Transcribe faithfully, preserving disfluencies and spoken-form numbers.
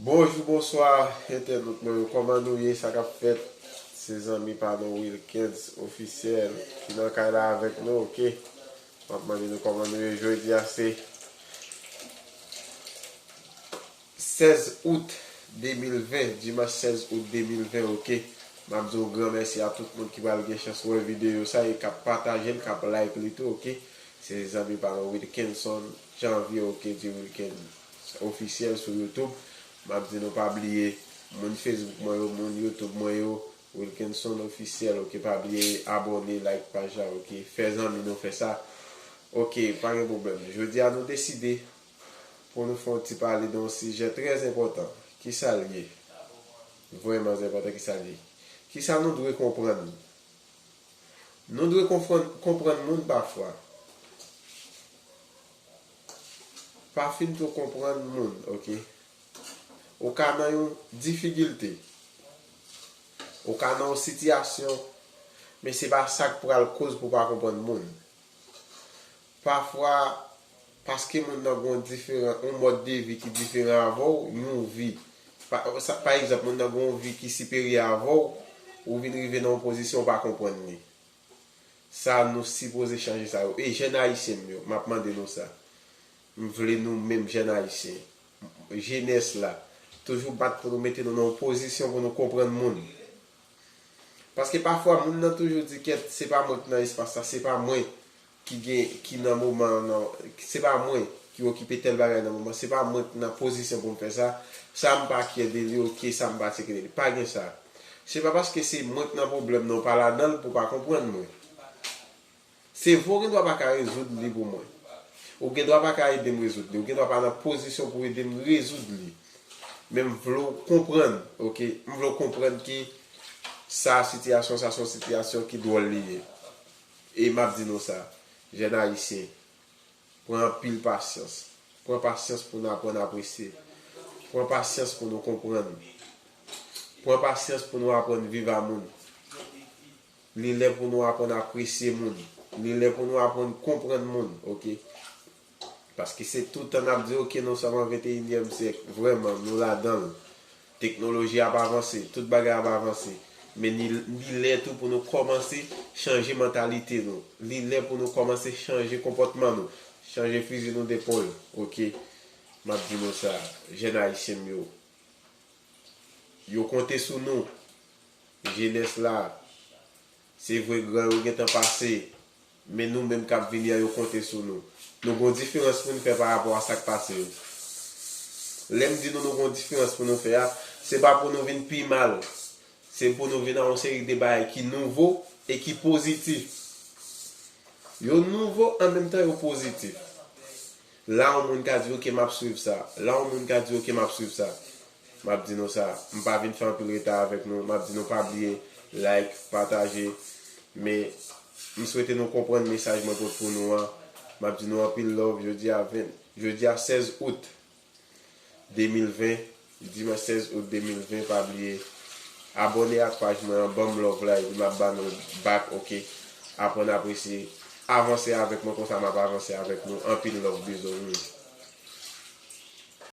Bonjou, bonswa, entènot mwen yo. Kòman nou ye? Sa k ap fèt? Se zanmi pa nou Wilkens Ofisyèl ki nan kay la avèk nou, oke? M ap mande nou kòman nou ye. Jodi a se sèz out de mil ven, dimanch sèz out de mil ven, oke? M ap di yon gran mèsi a tout moun ki pral gen chans wè videyo sa e k ap pataje l, k ap like li tou, oke? Se zanmi pa nou Wilkenson Janvier, oke, di Wilkens Ofisyèl sou YouTube. M ap di nou pa bliye moun Facebook mwen yo, moun YouTube mwen yo, Wilkenson Ofisyèl, oke, pa bliye abòne, like paj la, oke, fè zanmi nou fè sa. Oke, pa gen pwoblèm. Jodi a nou deside pou nou fè yon ti pale de yon sijè trè enpòtan. Kisa l ye? Vrèman enpòtan, kisa l ye? Kisa nou dwe konprann? Nou dwe konprann, konprann moun pafwa. Pa fin twò konprann moun, oke? Ou ka nan yon difikilte. Ou ka nan yon sitiyasyon, men se pa sa k pral koz pou w pa konprann moun. Pafwa, paske moun nan gen yon diferan, yon mòd de vi ki diferan avè w, yon vi. Pa, sa, pa egzanp, moun nan gen yon vi ki siperyè avè w, ou vin rive nan yon pozisyon ou pa konprann li. Sa, nou sipoze chanje sa yo. E jèn ayisyen m yo, m ap mande nou sa. M vle nou menm jèn ayisyen, jenès la, toujou bat pou nou mete nou nan yon pozisyon pou nou konprann moun. Paske pafwa, moun nan toujou di, "Kèt, se pa mwen ki nan espas sa, se pa mwen ki gen, ki nan moman an, nan, se pa mwen ki okipe tèl bagay nan moman, se pa mwen ki nan pozisyon pou m fè sa, sa m pa kyè de li, oke, sa m pa tcheke de li." Pa gen sa. Se pa paske se mwen ki nan pwoblèm nan, ou pa ladan l pou w pa konprann mwen. Se vre, ou gen dwa pa ka rezoud li pou mwen. Ou gen dwa pa ka ede m rezoud li. Ou gen dwa pa nan pozisyon pou ede m rezoud li. Men m vle w konprann, oke? M vle w konprann ke sa, sitiyasyon sa, se yon sitiyasyon ki dwòl li ye. E m ap di nou sa, jèn ayisyen, pran anpil pasyans. Pran pasyans pou nou aprann apresye. Pran pasyans pou nou konprann. Pran pasyans pou nou aprann viv a moun. Li lè pou nou aprann apresye moun. Li lè pou nou aprann konprann moun, oke? Paske se toutan n ap di, oke, nou sòm an venteyinyèm syèk, vrèman, nou ladan l. Teknoloji ap avanse, tout bagay ap avanse. Men ni, li lè tou pou nou kòmanse chanje mantalite nou. Li lè pou nou kòmanse chanje konpòtman nou, chanje fizi nou depòl, oke? M ap di nou sa, jèn ayisyen m yo. Yo konte sou nou. Jenès la, se vre, gran yo gentan pase, men nou menm k ap vini an, yo konte sou nou. Nou gon diferans pou n fè pa rapò a sa k pase yo. Lè m di nou, nou gon diferans pou nou fè a, se pa pou nou vin pi mal. Se pou nou vin a yon seri de bagay ki nouvo e ki pozitif. Yo nouvo, an menm tan yo pozitif. La yon moun ka di, "Oke, m ap swiv sa." La yon moun ka di, "Oke, m ap swiv sa." M ap di nou sa, m pa vin fè anpil reta avèk nou. M ap di nou pa bliye like, pataje. Men, m swete nou konprann mesaj mwen pote pou nou an. M ap di nou anpil love. Jodi a ven, jodi a sèz out de mil ven, dimanch sèz out de mil ven, pa bliye abòne ak paj mwen an, ban m love la, epi m ap ba nou back, oke? Aprann apresye, avanse avèk mwen, konsa m ap avanse avèk nou. Anpil love, bizou.